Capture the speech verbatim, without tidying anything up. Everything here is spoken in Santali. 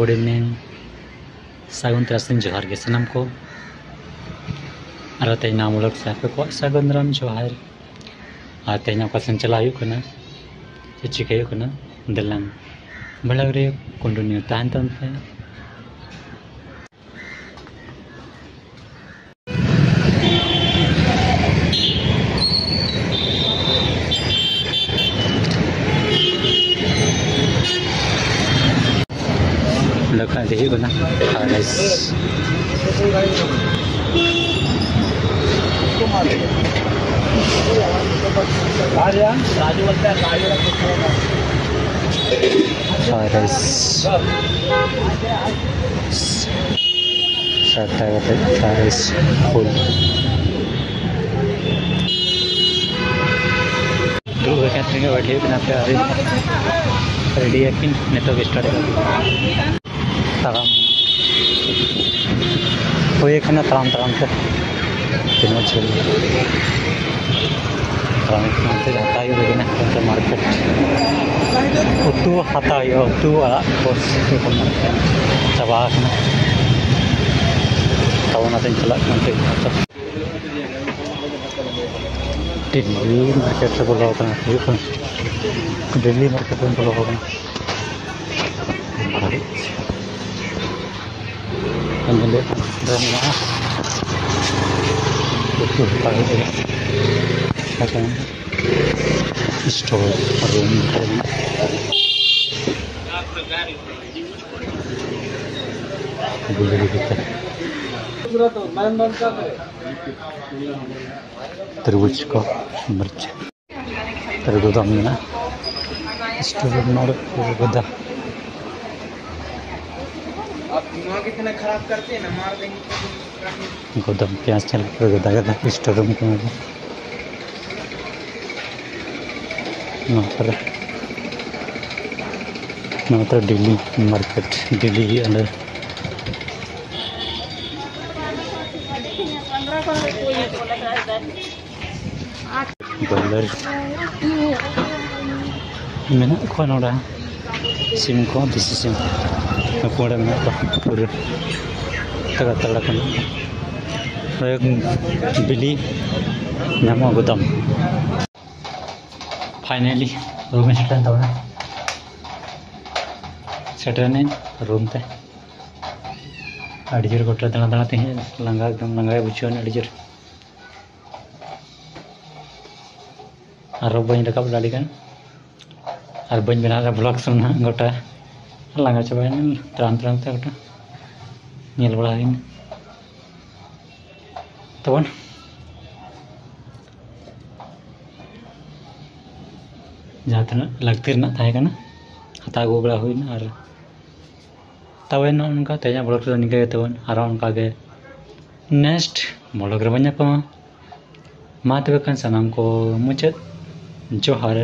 Good evening. ᱥᱟᱹᱜᱩᱱ ᱛᱟᱨᱟᱥᱤᱧ ᱡᱚᱦᱟᱨ ᱜᱮ ᱥᱟᱱᱟᱢ ᱠᱚ᱾ ᱟᱨ ᱛᱮᱦᱮᱧ ᱱᱟᱣᱟ vlog ᱥᱮ ᱟᱯᱮ ᱠᱚᱣᱟᱜ ᱥᱟᱹᱜᱩᱱ ᱫᱟᱨᱟᱢ ᱡᱚᱦᱟᱨ᱾ ᱟᱨ ᱛᱮᱦᱮᱧ ᱚᱠᱟ ᱥᱮᱱ ᱪᱟᱞᱟᱜ ᱦᱩᱭᱩᱜ ᱠᱟᱱᱟ, ᱪᱮᱫ ᱪᱤᱠᱟᱹ ᱦᱩᱭᱩᱜ ᱠᱟᱱᱟ, ᱫᱮᱞᱟᱝ vlog ᱨᱮ continue ᱛᱟᱦᱮᱱ ᱛᱟᱵᱚᱱ ᱯᱮ᱾ ᱚᱸᱰᱮ ᱠᱷᱚᱱ ᱤᱫᱤ ᱦᱩᱭᱩᱜ ᱠᱟᱱᱟ fried rice᱾ Fried rice. ᱥᱟᱛ ᱴᱟᱠᱟ ᱠᱟᱛᱮ fried rice full᱾ ᱫᱩᱲᱩᱵ ᱟᱠᱟᱱ ᱛᱤᱧᱟ, ᱵᱟᱹᱴᱤ ᱦᱩᱭᱩᱜ ᱠᱟᱱᱟ, ᱦᱟᱯᱮ ᱟᱹᱣᱨᱤ ready ᱟᱹᱠᱤᱱ, ᱱᱤᱛᱚᱜ ᱜᱮ start ᱟᱠᱟᱱᱟ᱾ ᱛᱟᱲᱟᱢ ᱦᱩᱭ ᱟᱠᱟᱱᱟ, ᱛᱟᱲᱟᱢ ᱛᱟᱲᱟᱢ ᱛᱮ ᱛᱤᱱᱟᱹᱜ ᱡᱷᱟᱹᱞ ᱛᱟᱲᱟᱢ ᱦᱩᱭᱩᱜ ᱠᱟᱱᱟ, ᱚᱱᱛᱮ ᱦᱟᱛᱟᱣ ᱦᱩᱭᱩᱜ ᱞᱟᱹᱜᱤᱫ ᱱᱟᱜ ᱚᱱᱛᱮ market ᱩᱛᱩ ᱦᱟᱛᱟᱣ ᱦᱩᱭᱩᱜᱼᱟ, ᱩᱛᱩ ᱟᱲᱟᱜ ᱠᱚ ᱪᱟᱵᱟ ᱟᱠᱟᱱᱟ, ᱛᱟᱵᱚ ᱚᱱᱟᱛᱮᱧ ᱪᱟᱞᱟᱜ ᱠᱟᱱᱟ ᱚᱱᱛᱮ᱾ ᱰᱮᱞᱤ market ᱨᱮ ᱵᱚᱞᱚ ᱟᱠᱟᱱᱟ, ᱦᱩᱭᱩᱜ ᱠᱟᱱᱟ, ᱰᱮᱞᱤ market ᱨᱮ ᱵᱚᱞᱚ ᱟᱠᱟᱱᱟ᱾ ᱧᱮᱞᱮᱫ ᱠᱟᱱ ᱫᱚ ᱢᱮᱱᱟᱜᱼᱟ, ᱩᱛᱩ ᱦᱟᱛᱟᱣ ᱦᱩᱭᱩᱜᱼᱟ᱾ Store room ᱨᱮ ᱢᱮᱱᱟᱜᱼᱟ᱾ ᱵᱩᱞᱩ ᱵᱩᱞᱩ ᱛᱮ᱾ ᱛᱩᱨᱵᱩᱡᱽ ᱠᱚ, ᱢᱟᱹᱨᱤᱪ, ᱛᱟᱨ ᱜᱩᱫᱟᱢ ᱢᱮᱱᱟᱜᱼᱟ᱾ Store ᱨᱮ ᱱᱚᱰᱮ ᱜᱩᱫᱟᱢ᱾ ᱜᱩᱫᱟᱢ ᱯᱮᱸᱭᱟᱡᱽ ᱧᱮᱞ ᱯᱮ, ᱜᱩᱫᱟ ᱜᱩᱫᱟ store room ᱠᱚ ᱢᱮᱱᱟᱜᱼᱟ᱾ ᱱᱚᱣᱟ ᱠᱚᱨᱮ, ᱱᱚᱣᱟ ᱫᱚ daily market, daily ᱦᱩᱭᱩᱜᱼᱟ ᱚᱸᱰᱮ᱾ Broiler ᱢᱮᱱᱟᱜ ᱠᱚᱣᱟ ᱱᱚᱰᱮ, ᱥᱤᱢ ᱠᱚ, ᱫᱮᱥᱤ ᱥᱤᱢ᱾ ᱯᱩᱸᱰ ᱢᱮᱱᱟᱜ ᱠᱚᱣᱟ ᱯᱩᱨᱟᱹ ᱛᱟᱜᱲᱟ ᱛᱟᱜᱲᱟ ᱠᱚ ᱢᱮᱱᱟᱜ ᱠᱚᱣᱟ᱾ ᱵᱤᱞᱤ ᱧᱟᱢᱚᱜᱼᱟ ᱜᱩᱫᱟᱢ᱾ ᱯᱷᱟᱭᱱᱟᱞᱤ ᱨᱩᱢ ᱤᱧ ᱥᱮᱴᱮᱨᱮᱱ ᱛᱟᱵᱚᱱᱟ᱾ ᱥᱮᱴᱮᱨᱮᱱᱟᱹᱧ ᱨᱩᱢ ᱛᱮ᱾ ᱟᱹᱰᱤ ᱡᱳᱨ ᱜᱚᱴᱟ ᱫᱟᱬᱟ ᱫᱟᱬᱟ ᱛᱮ ᱤᱧ ᱞᱟᱸᱜᱟ, ᱮᱠᱫᱚᱢ ᱞᱟᱸᱜᱟ ᱜᱮ ᱵᱩᱡᱷᱟᱹᱣ ᱮᱱᱟ ᱟᱹᱰᱤ ᱡᱳᱨ᱾ ᱟᱨᱚ ᱵᱟᱹᱧ ᱨᱟᱠᱟᱵ ᱫᱟᱲᱮ ᱠᱟᱱᱟ᱾ ᱟᱨ ᱵᱟᱹᱧ ᱵᱮᱱᱟᱣ ᱫᱟ ᱵᱷᱞᱚᱜ ᱥᱩᱱ ᱦᱟᱸᱜ ᱜᱚᱴᱟ ᱞᱟᱸᱜᱟ ᱪᱟᱵᱟᱭᱮᱱᱟ ᱛᱟᱲᱟᱢ ᱛᱟᱲᱟᱢ ᱛᱮ ᱜᱚᱴᱟ ᱧᱮᱞ ᱵᱟᱲᱟ ᱦᱩᱭᱱᱟ᱾ ᱛᱟᱵᱚᱱ ᱡᱟᱦᱟᱸ ᱛᱤᱱᱟᱹᱜ ᱞᱟᱹᱠᱛᱤ ᱨᱮᱱᱟᱜ ᱛᱟᱦᱮᱸ ᱠᱟᱱᱟ ᱦᱟᱛᱟᱣ ᱟᱹᱜᱩ ᱵᱟᱲᱟ ᱦᱩᱭᱱᱟ᱾ ᱟᱨ ᱛᱟᱵᱚᱱ ᱱᱚᱜᱼᱚ ᱱᱚᱝᱠᱟ ᱛᱮᱦᱮᱧᱟᱜ ᱵᱷᱞᱚᱜ ᱨᱮᱫᱚ ᱱᱤᱝᱠᱟᱹ ᱜᱮ ᱛᱟᱵᱚᱱ᱾ ᱟᱨᱚ ᱚᱱᱠᱟ ᱜᱮ ᱱᱮᱠᱥᱴ ᱵᱷᱞᱚᱜ ᱨᱮᱵᱚᱱ ᱧᱟᱯᱟᱢᱟ᱾ ᱢᱟ ᱛᱚᱵᱮ ᱠᱷᱟᱱ ᱥᱟᱱᱟᱢ ᱠᱚ ᱢᱩᱪᱟᱹᱫ ᱡᱚᱦᱟᱨ᱾